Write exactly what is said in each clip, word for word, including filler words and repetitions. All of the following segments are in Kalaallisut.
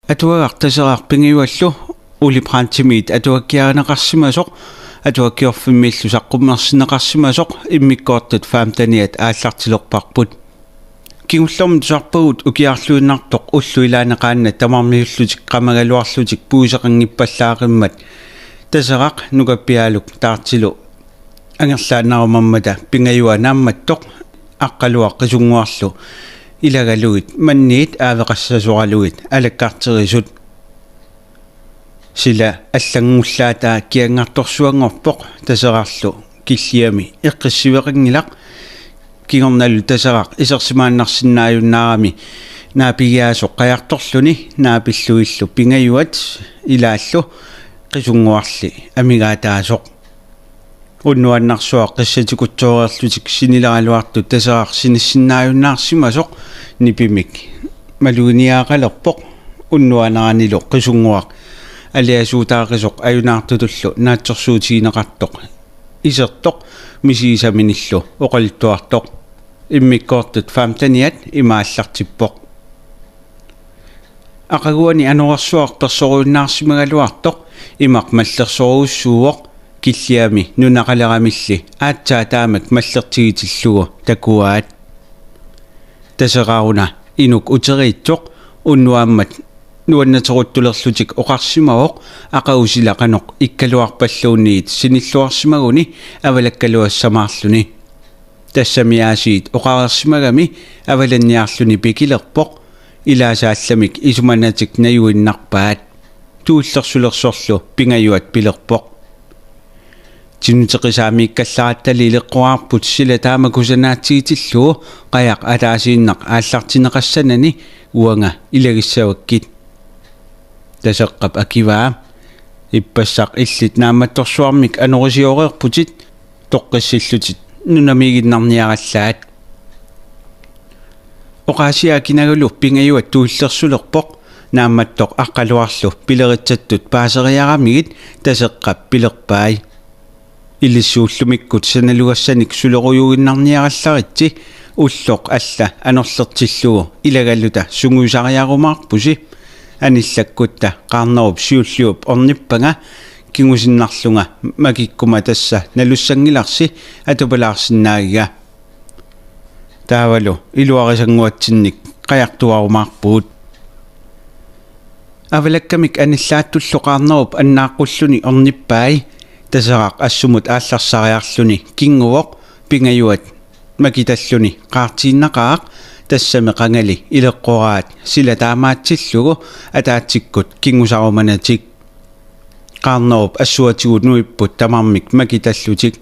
Atuagaq Taseraq Pingajuallu Ole Brandtimit atuakkiarineqarsimasoq, Atuakkiorfimmiillu saqqummersinneqarsimasoq, immikkoortut femteniat aallartilerparput. Kingullermi tusarpagut ukiarluinnartoq ullut ilaanni qaannat tamarmiullutik qamagaluarlutik puiseqanngippallaaqimmat Taseraq Nukappialuk Taartilu angerlaannarumammata Pingajuat Naammattoq Aqqaluaq Qisunnguarlu ilagalugit manniit aaveqassasoralugit alakkarterisut. Sila allanngullaataa kiangartorsuanngorpoq Taserarlu Killiami eqqissiveqanngilaq. Kingornalu Taseraq isersimaannarsinnaajunnaarami naapigiaasoq qajartorluni naapillugillu Pingajuat ilaallu Qisunnguarli amigaataasoq. Unnuannarsuaq qissatikutsoreerlutik sinileraluartut Taseraq sinissinnaajunnaarsimasoq nipimik maluginiagaqalerpoq. Unnuaneranilu Qisunnguaq aliasuutaaqisoq ajunaartutullu naatsorsuutigineqartoq isertoq misigisaminillu oqaluttuartoq immikkoortut femteniat ima aallartippoq: Aqaguani anorersuaq persorujunnaarsimagaluartoq imaq mallersorujussuuvoq, Killiami nunaqaleramilli aatsaat taamak mallertigitillugu takuaat. Taseraq una inuk uteriitsoq unnuammat nuannateruttulerlutik oqarsimavoq aqagu sila qanoq ikkaluarpalluunniit sinilluarsimaguni avalakkaluassamaarluni. Tassami aasiit oqareersimagami avalanniarluni pikilerpoq. Ilaasa allamik isumanatik najuinnarpaat. Tuullersulersorlu Pingajuat pilerpoq: Tinuteqisaamiikkallarattali ileqqoraarput sila taama kusanaatsigitillugu qajaq ataasiinnaq aallartinneqassanani, uanga ilagissavakkit. Taseqqap akivaa: Ippassaq illit Naammattorsuarmik anorisiooreerputit, toqqissillutit nunamiiginnarniarallaat. Oqaasiaa kinagulu Pingajuat tuullersulerpoq. Naammattoq Aqqaluarlu pileritsattut paaseriaramigit Taseqqap pilerpai: Ilissi ullumikkut sanalugassanik sulerujuinnarniarallaritsi, ulloq alla anorlertillugu ilagaluta sungiusariarumaarpusi. Anillakkutta Qaarnerup siulliup ornippanga, kingusinnarlunga makikkuma tassa nalussanngilarsi, atupalaarsinnaagiga. Taavalu iluarisannguatsinnik qajartuarumaarpugut. Avalakkamik anillaattullu Qaarnerup annaaqqulluni ornippai. Taseraq assumut aallarsariarluni kinguvoq, Pingajuat makitalluni qaartiinnaqaaq. Tassami qangali ileqqoraat sila taamaatsillugu ataatsikkut kingusarumanatik. Qaarnerup assuatigut nuipput tamarmik makitallutik.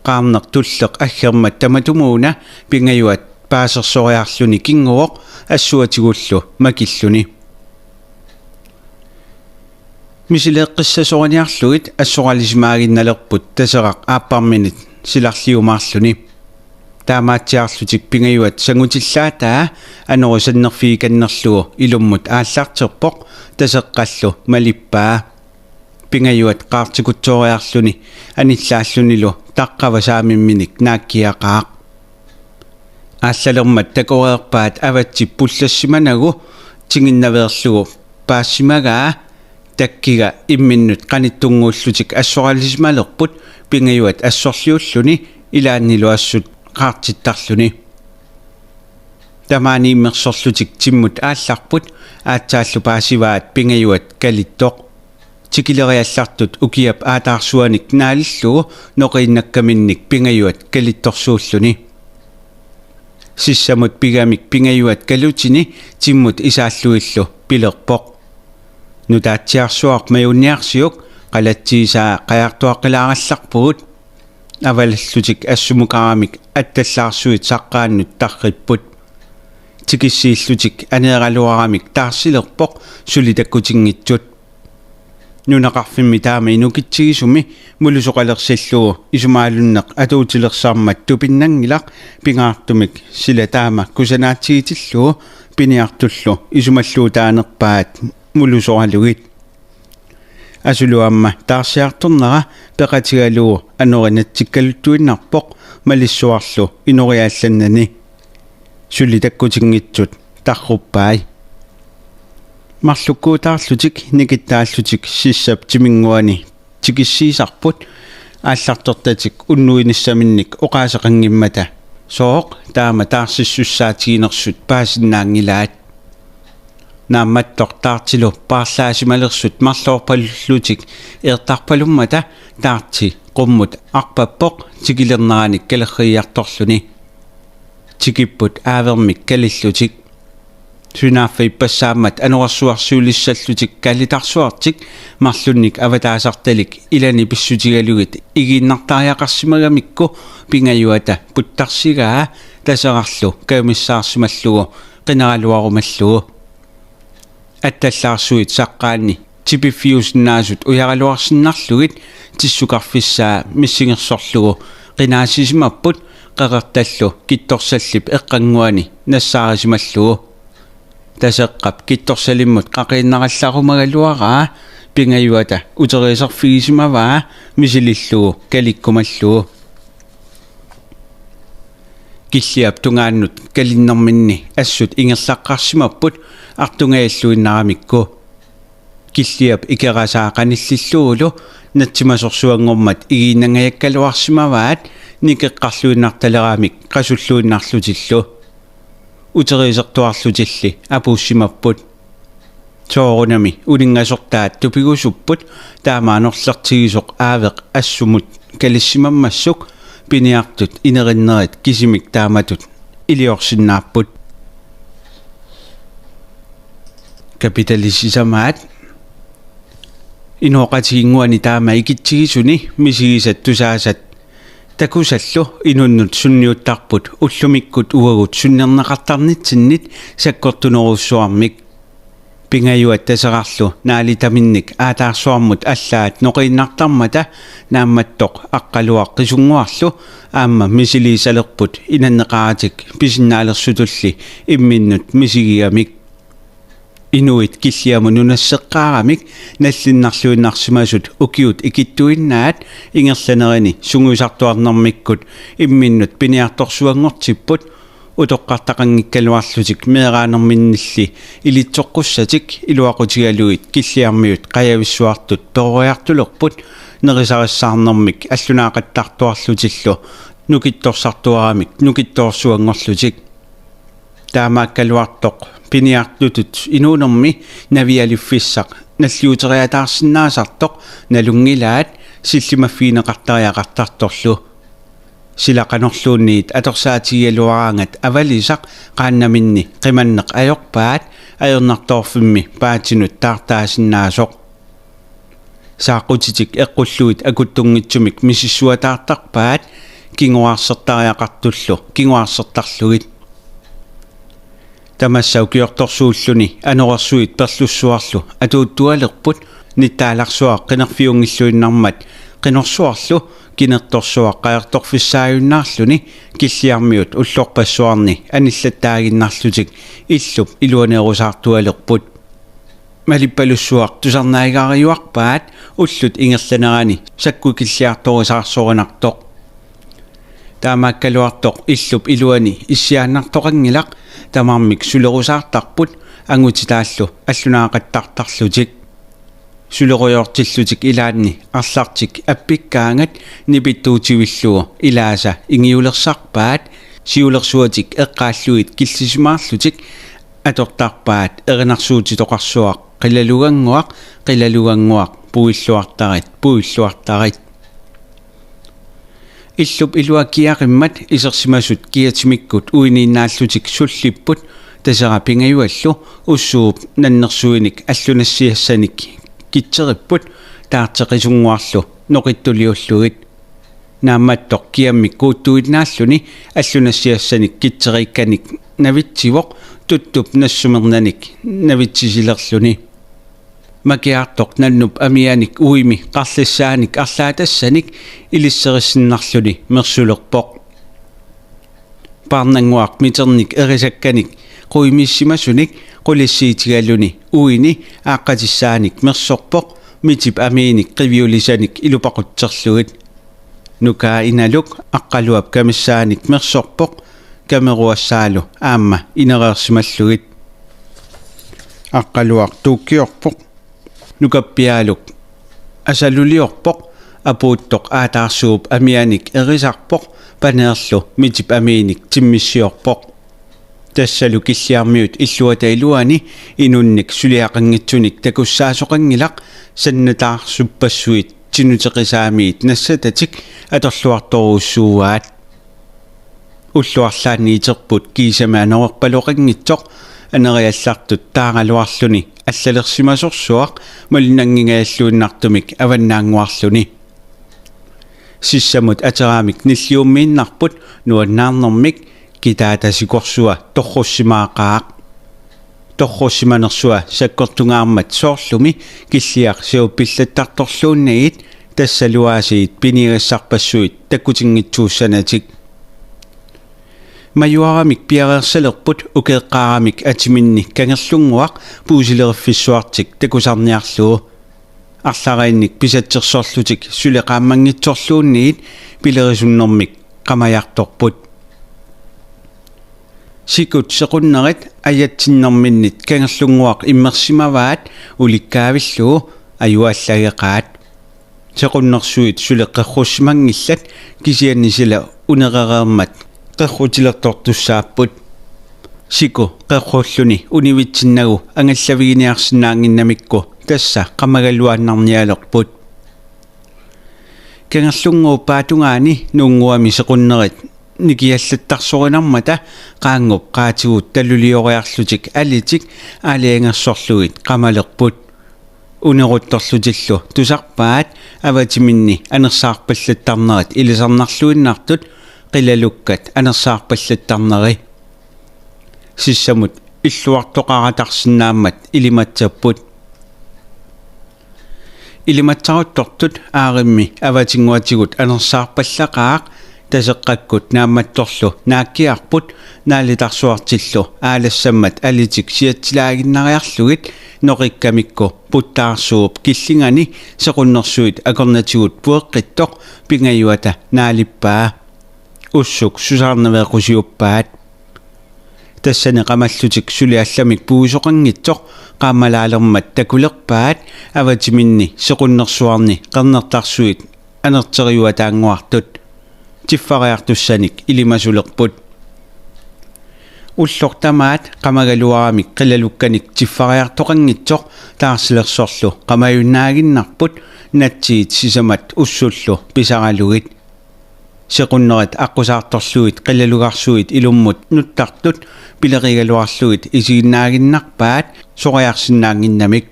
Qaarneq tulleq aggermat tamatumuuna Pingajuat paasersoriarluni kinguvoq assuatigullu makilluni. Misileeqqissasoriniarlugit assoralisimaaginnalerput Taseraq aapparminit silarliumaarluni. Taamaatsiarlutik Pingajuat sangutillaataa anorisannerfigikannerlugu ilummut aallarterpoq, Taseqqallu malippaa. Pingajuat qaartikutsooriarluni anillaallunilu taqqava saamimminik naakkiaqaaq. Aallalermat takoreerpaat avatsip pullassimanagu tiginnaveerlugu paassimagaa. Takkiga imminnut qanittunnguullutik assoralisimalerput Pingajuat assorliulluni ilaannilu assut qaartittarluni. Tamaani immersorlutik timmut aallarput, aatsaallu paasivaat Pingajuat kalittoq. Tikileriallartut ukiap aataarsuanik naalillugu noqiinnakkaminnik Pingajuat kalittorsuulluni. Sissamut pigamik Pingajuat kalutini timmut isaallugillu pilerpoq: Nutaatsiarsuaq majunniarsiuk, qalatsiisaa qajartuaqqilaarallarpugut. Avalallutik assumukaramik attallaarsuit saqqaannut tarripput. Tikissiillutik aneeraluaramik taarsilerpoq suli takkutinngitsut. Nunaqarfimmi taama inukitsigisumi mulusoqalersillugu isumaalunneq atuutilersarmat tupinnanngilaq, pingaartumik sila taama kusanaatsigitillugu piniartullu isumalluutaanerpaat mulusoralugit. Asulu aamma taarsiartornera peqatigalugu anorinatsikkaluttuinnarpoq malissuarlu inoriaallannani. Suli takkutinngitsut tarruppai. Marlukkuutaarlutik nikittaallutik sissap timinnguani tikissiisarput aallartortatik unnuinissaminnik oqaaseqanngimmata. Sooq taama taarsissussaatiginersut paasinnaanngilaat. Naammattoq Taartilu paarlaasimalersut marloorpalullutik eertarpalummata Taarti qummut arpappoq tikilerneranik kalerriiartorluni. Tikipput aavermik kalillutik. Sunaaffa ippassaammat anorersuarsiulissallutik kalitarsuartik marlunnik avataasartalik ilani pissutigalugit igiinnartariaqarsimagamikku Pingajuata puttarsigaa Taserarlu kajumissaarsimallugu qineraluarumallugu. Attallaarsuit saqqaanni tipiffiusinnaasut ujaraluarsinnarlugit tissukarfissaa missingersorlugu qinaassisimapput qeqertallu Kittorsallip eqqannguani nassaarisimallugu. Taseqqap Kittorsalimmut qaqiinnarallarumagaluaraa Pingajuata uteriiserfigisimavaa misilillugu kalikkumallugu. Killiap tungaannut kalinnerminni assut ingerlaqqarsimapput artungajalluinnaramikku. Killiap ikerasaa qanillillugulu natsimasorsuanngormat igiinnangajakkaluarsimavaat nikeqqarluinnartaleramik qasulluinnarlutillu. Uteriisertuarlutilli apuussimapput. Soorunami uninngasortaat tupigusupput taama anorlertigisoq aaveq assumut kalissimammassuk piniartut inerinnerit kisimik taamatut iliorsinnaapput. Kapitali sisamaat. Inooqatiginnguani taama ikitsigisuni misigisat tusaasat takusallu inunnut sunniuttarput ullumikkut uagut sunnerneqartarnitsinnit sakkortunerujussuarmik. Pingajuat Taserarlu naalitaminnik aataarsuarmut allaat noqiinnartarmata Naammattoq Aqqaluaq Qisunnguarlu aamma misiliisalerput inanneqaratik pisinnaalersutulli imminnut misigigamik. Inuit Killiamut nunasseqqaaramik nallinnarluinnarsimasut ukiut ikittuinnaat ingerlanerini sungiusartuarnermikkut imminnut piniartorsuanngortipput utoqqartaqanngikkaluarlutik meeraanerminnilli ilitsoqqussatik iluaqutigalugit Killiarmiut qajavissuartut peroriartulerput nerisarissaarnermik allunaaqattaartuarlutillu nukittorsartuaramik nukittoorsuanngorlutik. Taamaakkaluartoq piniartutut inuunermi navialiffissaq nalliuteriataarsinnaasartoq nalunngilaat sillimaffigineqartariaqartartorlu. Sila qanorluunniit atorsaatigigaluaraangat avalisaq qaannaminni qimanneq ajorpaat ajornartoorfimmi paatinut taartaasinnaasoq. Saaqqutitik eqqullugit akuttunngitsumik misissuataartarpaat kinguaarsertariaqartullu kinguaarsertarlugit. Tamassa ukiortorsuulluni anorersuit perlussuarlu atuuttualerput nittaalarsuaq qinerfiunngilluinnarmat qinorsuarlu kinertorsuaq qajartorfissaajunnaarluni Killiarmiut ullorpassuarni anillattaaginnarlutik illup iluaneerusaartualerput. Malippalussuaq tusarnaagariuarpaat ullut ingerlanerani sakkukilliartorisaarsorinartoq. Taamaakkaluartoq illup iluani issiaannartoqanngilaq tamarmik sulerusaartarput angutitaallu allunaaqattaartarlutik. Sulerujoortillutik ilaanni arlartik appikkaangat nipittuutivillugu ilaasa ingiulersarpaat siulersuatik eqqaallugit killisimaarlutik atortarpaat erinarsuutitoqarsuaq qilalugannguaq qilalugannguaq puilluartarit puilluartarit. Illup ilua kiarimmat isersimasut kiatimikkut uiniinnaallutik sullipput Taseraq Pingajuallu ussuup nannersuinik allunassiassanik kitseripput Taarti Qisunnguarlu noqittuliullugit. Naammattoq kiammik kuuttuinnaalluni allunassiassanik kitseriikkanik navitsivoq tuttup nassumernanik navitsisilerluni. Makiartoq nannup amianik uimi qarlissaanik arlaatassanik ilisserissinnarluni mersulerpoq. Paarnannguaq miternik erisakkanik quimiissimasunik qulissiitigaluni uini aaqqatissaanik mersorpoq mitip amiinik qiviulisanik ilupaqutserlugit. Nukaa Inaluk Aqqaluap kamissaanik mersorpoq kameruassaalu aamma inereersimallugit. Aqqaluaq tuukkiorpoq. Nukappialuk asaluliorpoq. Apuuttoq aataarsuup amianik erisarpoq, paneerlu mitip amiinik timmissiorpoq. Tassalu Killiarmiut illuata iluani inunnik suliaqanngitsunik takussaasoqanngilaq, sannataarsuppassuit tinuteqisaamiit nassatatik atorluartorujussuuaat. Ullut arlaanni iterput kiisami anorerpaloqanngitsoq, aneriallartut taaraluarluni allalersimasorsuaq malunnanngingajalluinnartumik avannaannguarluni. Sissamut ateraamik nilliummiinnarput nuannaarnermik, kitaata sikorsua torrussimaaqaaq. Torrussimanersua sakkortungaarmat soorlumi Killiaq siuppillattartorluunniit, tassalu aasiit piniagassarpassuit takkutinngitsuussanatik. Majuaramik piareersalerput ukeeqqaaramik atiminni kangerlunnguaq puusileriffissuartik takusarniarlugu. Arlariinnik pisatsersorlutik suli qaammanngitsorluunniit pilerisunnermik qamajartorput. Sikut sequnnerit ajatsinnerminnit kangerlunnguaq immersimavaat ulikkaavillugu ajuallageqaat. Sequnnersuit suli qerrussimanngillat, kisianni sila unerereermat qerrutilertortussaapput. Siku qerrulluni univitsinnagu angallaviginiarsinnaannginnamikku tassa qamagaluaannarnialerput. Kangerlunnguup paatungaani nuunnguami sequnnerit nikiallattarsorinarmata qaanngup qaatigut talulioriarlutik alitik aalajangersorlugit qamalerput. Uneruttorlutillu tusarpaat avatiminni anersaarpallattarnerit ilisarnarluinnartut, qilalukkat anersaarpallattarneri. Sissamut illuartoqaratarsinnaammat ilimatsapput. Ilimatsaruttortut aarimmi avatinnguatigut anersaarpallaqaaq, Taseqqakkut Naammattorlu naakkiarput, naalitarsuartillu aalassammat alitik siatsilaaginnariarlugit noqikkamikku puttaarsuup killingani sequnnersuit akornatigut pueqqittoq Pingajuata naalippaa. Ussuk susaarnaveeqqusiuppaat. Tassani qamallutik suli allamik puisoqanngitsoq qaammalaalermat takulerpaat avatiminni sequnnersuarni qernertarsuit anerteriuataannguartut. Tiffariartussanik ilimasulerput. Ulloq tamaat qamagaluaramik qilalukkanik tiffariartoqanngitsoq taarsilersorlu qamajunnaaginnarput natsiit sisamat ussullu pisaralugit. Sequnnerit aqqusaartorlugit qilalugarsuit ilummut nuttartut pilerigaluarlugit isiginnaaginnarpaat soriarsinnaannginnamik.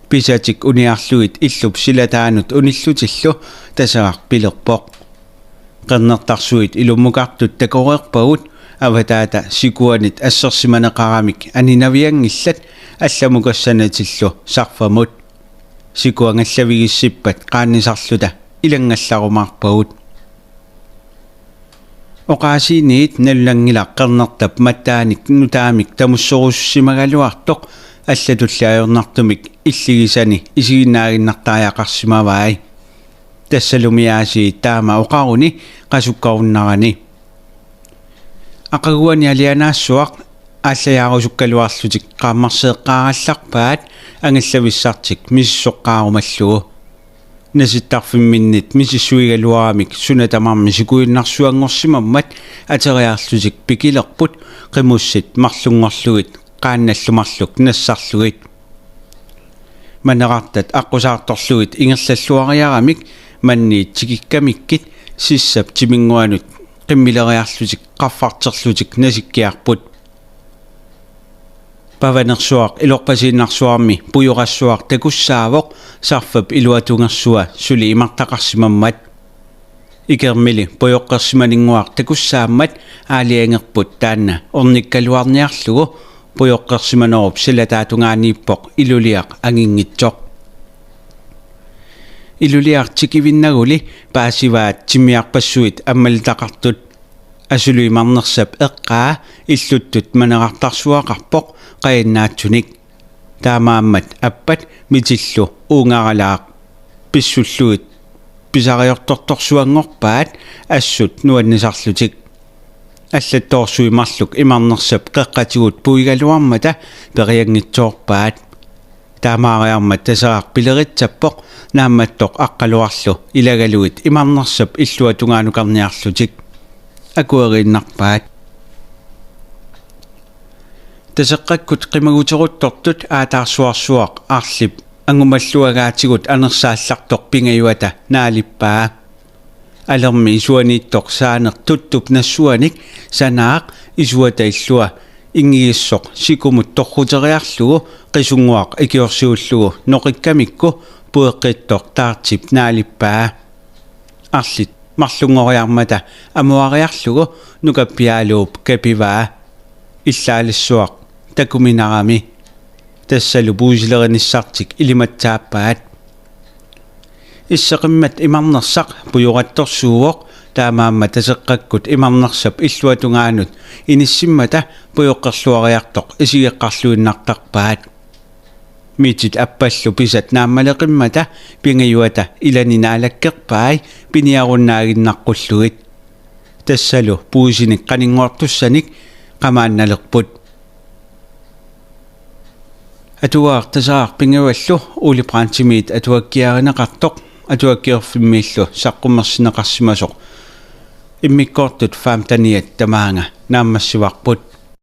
Pisatik uniarlugit illup silataanut unillutillu Taseraq pilerpoq: Qernertarsuit ilummukartut takoreerpagut, avataata sikuanit assersimaneqaramik aninavianngillat allamukassanatillu Sarfamut. Siku angalavigiissippat qaannisarluta ilanngallarumaarpagut. Oqaasiiniit nalunanngilaq qernertap mattaanik nutaamik tamussorusussimagaluartoq allatulli ajornartumik illigisani isiginnaaginnartariaqarsimavai. Tassalumi aasiit taama oqaruni qasukkarunnarani: Aqaguani alianaassuaq aallajaarusukkaluarlutik qaammarseeqqaarallarpaat angallavissartik misissoqqaarumallugu. Nasittarfimminnit misissuigaluaramik suna tamarmi sikuinnarsuanngorsimammat ateriarlutik pikilerput qimussit marlunngorlugit qaannallu marluk nassarlugit. Manerartat aqqusaartorlugit ingerlalluariaramik manniit tikikkamikkit sissap timinnguanut qimmileriarlutik qaffarterlutik nasikkiarput. Pavanersuaq ilorpasiinnarsuarmi pujorassuaq takussaavoq Sarfap iluatungersua suli imartaqarsimammat. Ikermili pujoqqersimaninnguaq takussaammat aalajangerput taanna ornikkaluarniarlugu pujoqqersimanerup silataatungaaniippoq Iluliaq anginngitsoq. Iluliaq tikivinnaguli paasivaat timmiarpassuit ammalitaqartut. Asulu imarnersap eqqaa illuttut manerartarsuaqarpoq qajannaatsunik. Taamaammat appat mitillu uungaralaaq pissullugit pisariortortorsuanngorpaat assut nuannisarlutik. Allattoorsuit marluk Imarnersap qeqqatigut puigaluarmata perianngitsoorpaat. Taamaariarmat Taseraq pileritsappoq Naammattoq Aqqaluarlu ilagalugit Imarnersap illuatungaanukarniarlutik. Akueriinnarpaat. Taseqqakkut qimaguteruttortut aataarsuarsuaq Arlip angumalluagaatigut anersaallartoq Pingajuata naalippaa. Alermi isuaniittoq saaneq tuttup nassuanik sanaaq isuata illua inngigissoq sikumut torruteriarlugu Qisunnguaq ikiorsiullugu noqikkamikku pueqqittoq Taartip naalippaa. Arlit marlunngoriarmata amuariarlugu nukappiaaluup kapivaa. Illaalassuaq takuminarami. Tassalu puisilerinissartik ilimatsaappaat. Isseqimmat Imarnersaq pujorattorsuuvoq, taamaammat Taseqqakkut Imarnersap illuatungaanut inissimmata pujoqqerluariartoq isigeqqarluinnartarpaat. Mitit appallu pisat naammaleqimmata Pingajuata ilani naalakkerpai piniarunnaaginnaqqullugit. Tassalu puisinik qaninngortussanik qamaannalerput. Atuagaq Taseraq Pingajuallu Ole Brandtimit atuakkiarineqartoq Atuakkiorfimmiillu saqqummersinneqarsimasoq immikkoortut femteniat tamaanga naammassivarput.